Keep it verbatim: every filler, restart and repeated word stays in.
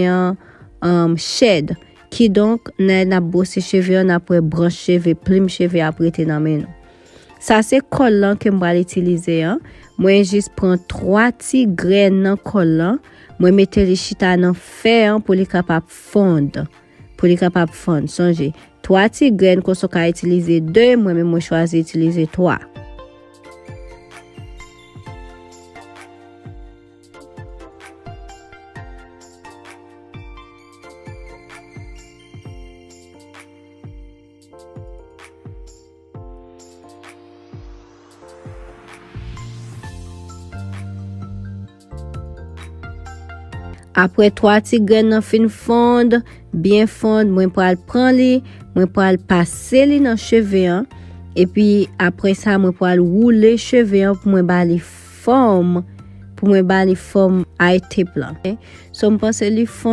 an um, shed. Kidonk, lè n ap bwose cheve an, n ap wè branch cheve, plim cheve ap rete nan men nou. Sa se kòl lan ke m pral itilize an. Mwen jis pran twa ti grenn nan kòl lan. Mwen mete li chita nan fè an pou li kapab fonn. Pou li kapab fonn. Sonje, twa ti grenn, konsa w ka itilize de, mwen menm mwen chwazi itilize twa. Apre twa ti grenn nan fin fonn, byen fonn, mwen pral pran li, mwen pral pase li nan cheve an, epi apre sa mwen pral woule cheve an pou mwen ba li fòm, pou mwen ba li fòm eye tape lan. So m panse li fonn.